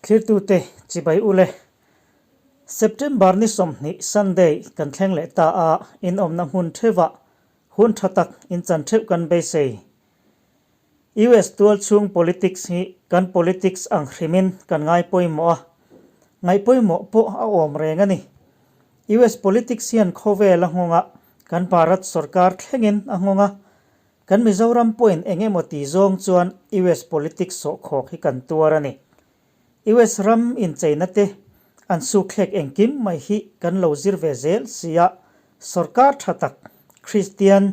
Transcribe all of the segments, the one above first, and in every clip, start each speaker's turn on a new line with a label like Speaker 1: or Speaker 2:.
Speaker 1: Thlirtute chibai ule. September ni 20 Sunday kan thleng leh ta a, in awmna hmun theuhah hun tha tak in chan theuh kan beisei. US tual chhung politics hi kan politics ang hrimin kan ngai pawimawh a, ngaih pawimawh pawh a awm reng a ni. US politics hian khawvel a nghawng a, kan Bharat sorkar thlengin a nghawng a, Kan Mizoram pawhin eng emaw ti zawng chuan US politics sawhkhawk hi kan tuar a ni. US ram incheina te an sukthlek engkim mai hi kan lo zir ve zel si a, sorkar tha tak, Kristian,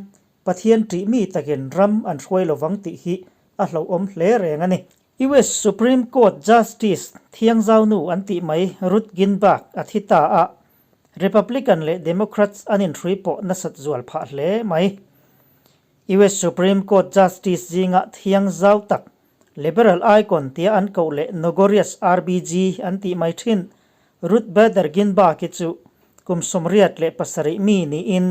Speaker 1: Pathian ṭih mi takin ram an hruai lovang tih hi a hlauhawm hle reng a ni. US Supreme Court Justice thiangzau nu an tih mai Ruth Ginsburg a thi ta a, Republican leh Democrats an inhrui pawh nasat zual phah hle mai. US Supreme Court Justice zinga thiangzau tak, liberal icon tia an koh leh Nogorious RBG an tih mai thin Ruth Bader Ginsburg hi chu kum 87 mi niin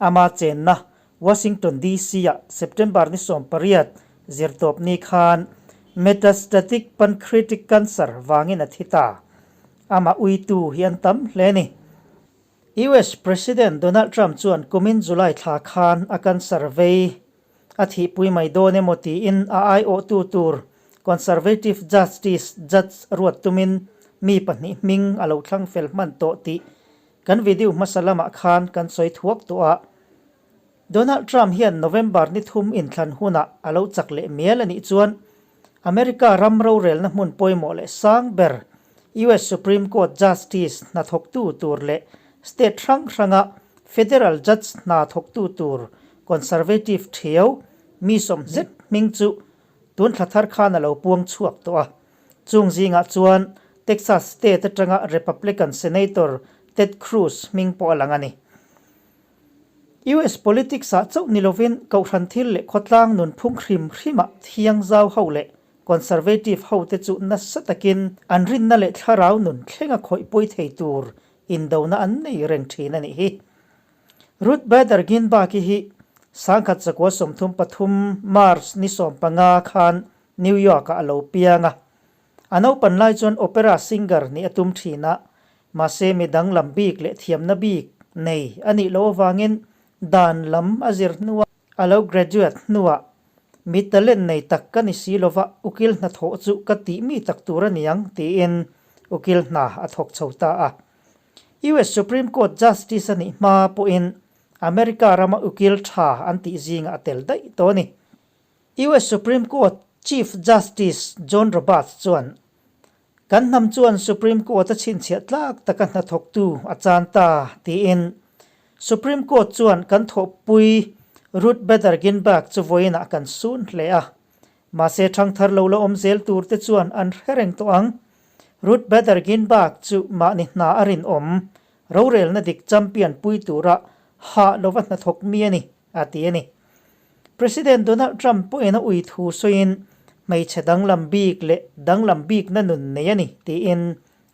Speaker 1: ama chenna Washington DC-ah September ni 18 zirtawp ni khan metastatic pancreatic cancer vangin a thi ta. Amah uitu hi an tam hle ni. US President Donald Trump chuan kumin July thla khan a cancer vei a thihpui mai dawn emaw tiin a aiawhtu tur Conservative Justice Judge ruat tumin mi pahnih hming a lo thlang fel hman tawh tih kan video hmasa lamah khan kan sawi thuak tawh a. Donald Trump hian November ni thum inthlan hunah a lo chak leh mial a nih chuan America ram rorelna hmun pawimawh leh sang ber US Supreme Court Justice hna thawktu tur leh state hrang hranga federal judge hna thawktu tur conservative thiau mi sawmzet hming chu tun thla thar khan a lo puang chhuak tawh a. Chung zingah chuan Texas state atanga Republican Senator Ted Cruz hming pawh a lang a ni. US politics ah chauh ni lovin kohhran thil leh khawtlang nunphung hrim hrimah thiangzau ho leh conservative ho te chu nasa takin an rinna leh thlarau nun thlenga khawih pawi thei tur indona an nei reng thin a nih hi. Ruth Bader Ginsburg-i hi 1933 March ni 15 khan New York-ah a lo piang a. A naupan lai chuan opera singer nih a tum thin a, mahse mi danglam bik leh thiamna bik nei a nih loh avangin dan lam a zir hnuah a lo graduate hnuah mi talent nei tak ka ni si lova ukil hnathawh chu ka tih mi tak tur a niang tiin ukil hna a thawk chho ta a. US Supreme Court Justice a nih hma pawhin America rama ukil tha an tih zingah a tel daih tawh a ni. US Supreme Court Chief Justice John Roberts chuan, Kan hnam chuan Supreme Court a chhinchhiah tlak taka hnathawktu a chan ta, tiin Supreme Court chuan kan thawhpui Ruth Bader Ginsburg chu vawiinah kan sun hle a. Mahse thangthar lo la awm zel turte chuan an hre reng tawh ang. Ruth Bader Ginsburg chu mahni hna a rinawm, rorelna dik champion pui tura hah lova hnathawk mi a ni, a ti a ni. President Donald Trump pawhin a ui thu sawiin hmeichhe danglam bik leh danglam bikna nun nei a ni tiin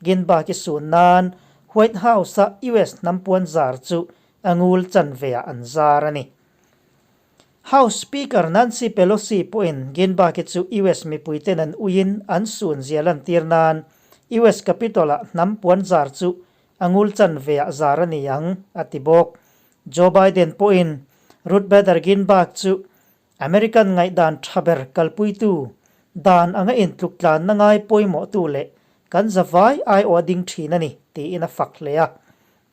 Speaker 1: Ginsburg-i sun nan White House-a US hnam puan zar chu a ngul chanveah an zar a ni. House Speaker Nancy Pelosi pawhin Ginsburg-i chu US mipuiten an uiin an sun zia lantir nan US Capitol-a hnam puan zar chu a ngul chanveah zar a ni ang a ti bawk. Joe Biden pawhin Ruth Bader Ginsburg chu American ngaihdan tha ber kalpuitu, dan anga intluk tlanna ngai pawimawhtu leh kan zavai aiawh a ding thin a ni, tiin a fak hle a.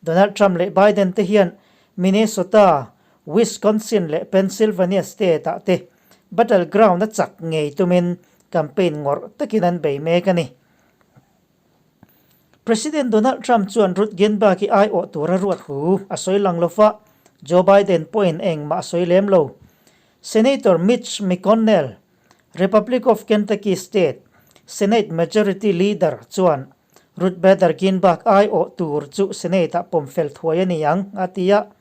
Speaker 1: Donald Trump leh Biden te hian Minnesota, Wisconsin leh Pennsylvania state-ah te battleground a chak ngei tumin campaign ngawrh takin an bei mek a ni. President Donald Trump chuan Ruth Ginsburg-i aiawh tura ruat hu a sawi lang lo va, Joe Biden pawhin engmah a sawi lem lo. Senator Mitch McConnell, Republic of Kentucky State Senate Majority Leader chuan Ruth Bader Ginsburg aiawh tur chu Senate-ah pawm fel thuai a ni ang, a ti a.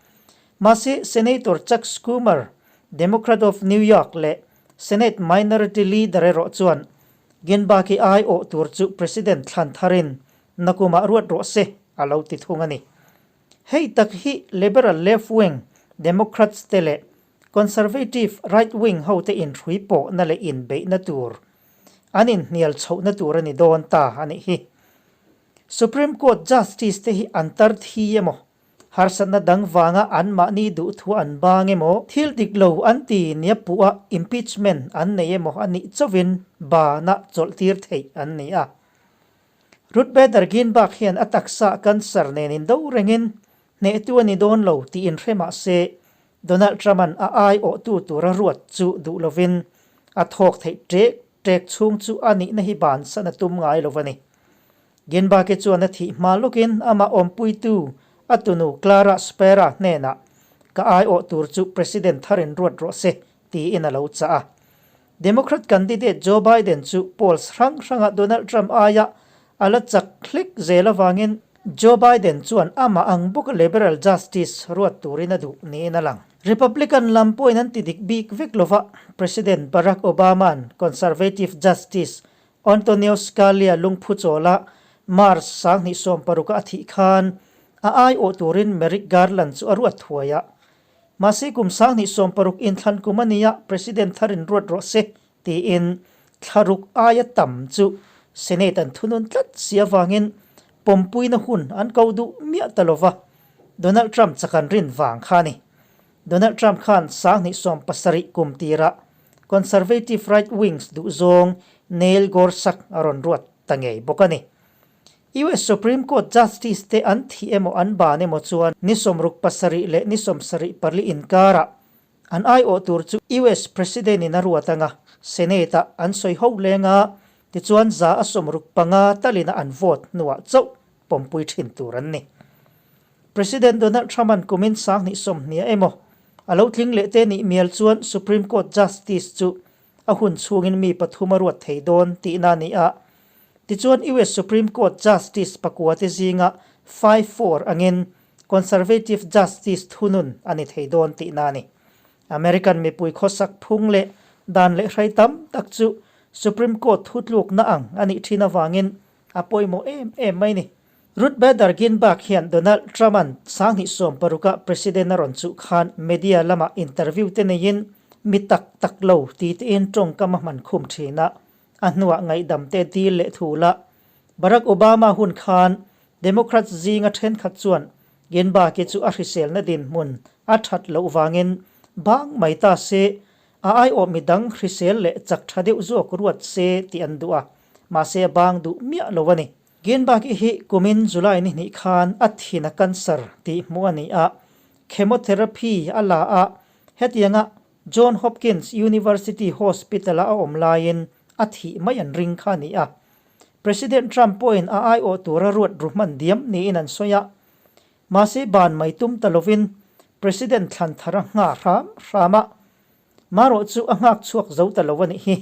Speaker 1: Mahse, Senator Chuck Schumer, Democrat of New York leh Senate Minority Leader erawh chuan Ginsburg-i aiawh tur chu President thlan tharin nakumah ruat rawh se a lo ti thung a ni. Hei tak hi Liberal left-wing Democrats te leh Conservative right-wing hote inhrui pawhna leh inbeihna tur. an inhnial chhohna tur a ni dawn ta a nih hi. Supreme Court Justice te hi an tar thi emaw, harsatna dang vanga anmahni duhthu an bang emaw, thil dik lo an ti nia puh a impeachment an nei emaw a nih chauhin bana chawlhtir theih an ni a. Ruth Bader Ginsburg hian a taksa cancer nen indo rengin hnehtu a ni dawn lo tih inhre mah se Donald Trump-a'n a aiawhtu tura ruat chu duh lovin a thawk theih ṭek ṭek chhung chu a nihna hi bansan a tum ngai lo a ni. Ginsburg-i chuan a thih hma lawkin amah awmpuitu a tunu Clara Spera hnenah ka aiawh tur chu President tharin ruat rawh se tiin a lo chah a. Democrat candidate Joe Biden chu polls hrang hrangah Donald Trump aia a la chak hlek zel avangin Joe Biden chuan amah ang bawka liberal justice ruat turin a duh niin a lang. Republican lam pawhin an ti dik bik vek lova, President Barack Obama-a'n conservative justice Antonio Scalia lungphu chawla March 2016 a thih khan a aiawh turin Merrick Garland chu a ruat thuai a. Mahse kum 2016 inthlan kum a nia President tharin ruat rawh se tiin thlaruk aia tam chu Senate an thunun tlat si avangin pawmpuina hun an ko duh miah ta lova, Donald Trump chak an rin vang kha a ni. Donald Trump khan 2017 kum tirah Conservative right wings duhzawng Neil Gorsuch a rawn ruat ta ngei bawk a ni. US Supreme Court Justice te an thih emaw an ban emaw chuan ni 67 leh ni 74 inkarah an aiawh tur chu US President in a ruat anga Senate ah an sawi ho leng a, tichuan 65 talina an vote hnuah chauh pawmpui thin tur an ni. President Donald Trump-a'n kumin 2020 emaw a lo tling leh te nih mial chuan Supreme Court Justice chu a hun chhungin mi pathum a ruat thei dawn tihna a ni a. Tichuan US Supreme Court Justice pakua te zinga 5-4 angin Conservative Justice thunun a ni thei dawn tihna a ni. American mipui khawsak phung leh dan leh hrai tam tak chu Supreme Court thutlukna ang a nih thin avangin a pawimawh em em mai ni. Ruth Bader Ginsburg hian Donald Trump-a'n 2016-a President a rawn chuh khan media lamah interview te neiin mi tak tak lo ti tein tawngkam a hman khum thin a, a hnuah ngaihdam te dil leh thu la. Barack Obama hun khan Democrats zinga thenkhat chuan Ginsburg-i chu a hriselna dinhmun a that loh vangin bang mai ta se, a aiawh midang hrisel leh chak tha deuh zawk ruat se tih an duh a, mahse a bang duh miah lo a ni. Ginsburg-i hi kumin July ni hnih khan a thin a cancer tih hmuh a ni a, chemotherapy a la a, hetianga John Hopkins University Hospital-a a awm laiin a thih mai an ring kha a ni a. President Trump pawhin a aiawh tura ruat ru hman diam niin an sawi a. Mahse ban mai tum ta lovin President thlan thar a nghah hram hram a, marawh chu a nghak chhuak zo ta lo a nih hi.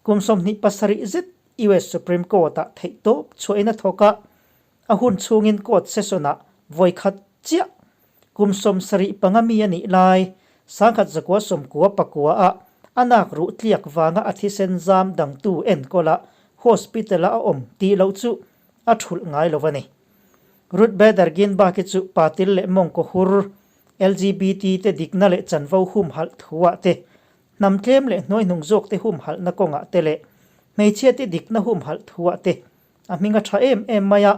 Speaker 1: Kum 27 zet US Supreme Court-ah theihtawp chhuahin a thawk a, a hun chhungin court session-ah vawi khat chiah kum 75 mi a nih lai 1999 ah a nak ruh tliak vanga a thisen zam dangtu enkawla hospital-a a awm tih loh chu a thulh ngai lo a ni. Ruth Bader Ginsburg-i chu patil leh mawngkaw hur LGBT te dikna leh chanvo humhalh thuah te Hnam tlem leh hnuaihnung zawkte humhalhna kawngah te leh hmeichhiate dikna humhalh thuah te a hming a tha em em mai a,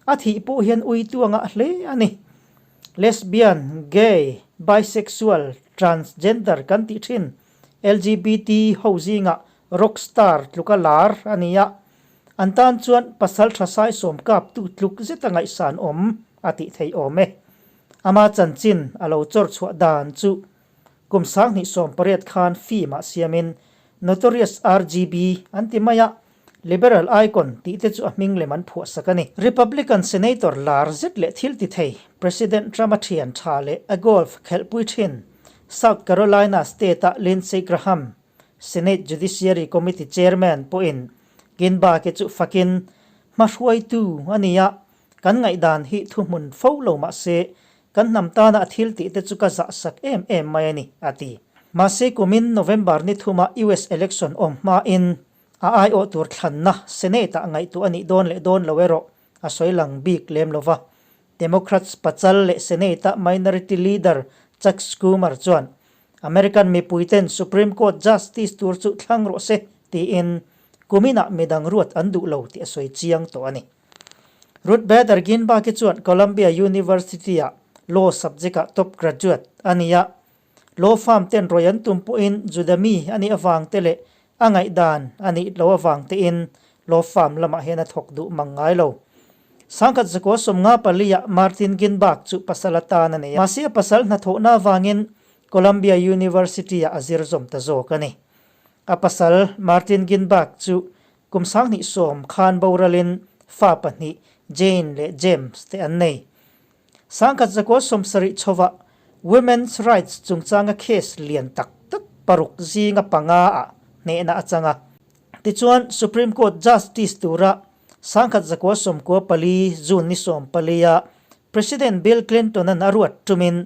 Speaker 1: a thih pawh hian uitu a ngah hle a ni. Lesbian, gay, bisexual, transgender kan tih thin LGBT ho zingah rock star tluka lar a ni a, an tan chuan pasal tha saisawm kaptu tluk zeta ngaihsan awm a tih theih awm e. Ama chanchin a lo chawr chhuah dan chu Kum 2018 khan film ah siamin Notorious RGB an ti mai a, Liberal Icon tih te chu a hming lem an phuahsak a ni. Republican Senator lar zet leh thil ti thei President Trump-a thian tha leh a golf khelhpui thin South Carolina State-a Lindsey Graham, Senate Judiciary Committee Chairman pawhin Ginsburg-i chu fakin hmahruaitu a ni a, kan ngaihdan hi thuhmun fo lo mah se Kan hnam tana a thil tih te chu ka zah sak em em mai a ni, a ti. Mahse kumin November ni thuma US election awm hmain a aiawh tur thlanna Senate-ah ngaihtuah a nih dawn leh dawn lo erawh a sawi lang bik lem lo va. Democrats pachal leh Senate-a minority leader Chuck Schumer chuan American mipuiten Supreme Court Justice tur chu thlang rawh se tiin Kuminah midang ruat an duh lo tih a sawi chiang tawh a ni. Ruth Bader Ginsburg-i chuan Columbia University-ah Law subject-ah top graduate a ni a. Law firm ten rawih an tum pawhin Juda mi a nih avang te leh a ngaihdan a nih lo avang tein law firm lamah hian a thawk duh mang ngai lo. Sangkhat zakua 54 ah Martin Ginsburg chu pasal atan a nei a. Mahse a pasal hnathawhna avangin Columbia University-ah a zir zawm ta zawk a ni. A pasal Martin Ginsburg chu kum 2010 khan boralin fa pahnih Jane leh James te an nei. 1970 chhovah Women's Rights chungchanga case lian tak tak paruk zinga panga ah hnehna a chang a. Tichuan Supreme Court Justice tura 1994 June ni 14 ah President Bill Clinton-a'n a ruat tumin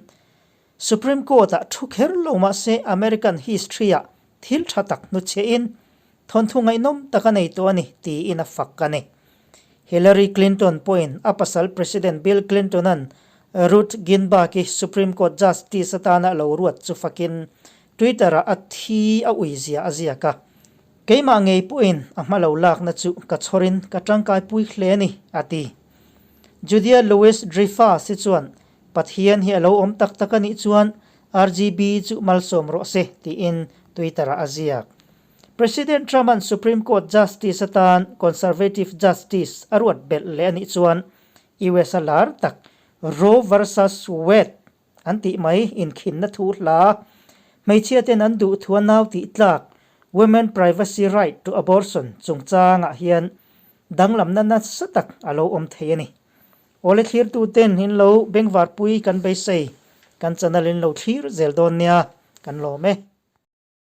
Speaker 1: Supreme Court-ah thu kher lo mah se American history-ah thil tha tak hnuchhiahin thawnthu ngaihnawm tak a nei tawh a ni tiin a fak a ni. Hillary Clinton pawhin a pasal President Bill Clinton-a'n Ruth Ginsburg-i Supreme Court Justice atana lo ruat chu fakin Twitter-ah a thi a uizia a ziak a. Keimah ngei pawhin a hma lo lakna chu ka chhawrin ka tangkaipui hle a ni, a ti. Julia Louis-Dreyfus-i chuan Pathian hi a lo awm tak tak a nih chuan RGB chu malsawm rawh se tiin Twitter-ah a ziak. President Trump-a'n Supreme Court Justice atan Conservative Justice a ruat belh leh a nih chuan US a lar tak Roe versus Wade an tih mai inkhinna thu hla hmeichhia ten an duh thu a nau tih tlak Women Privacy Right to Abortion chungchangah hian danglamna nasa tak a lo awm thei a ni. Awle thlirtuten in lo bengvarpui kan beisei, kan channel in lo thlir zel dawn nia, kan lawm e.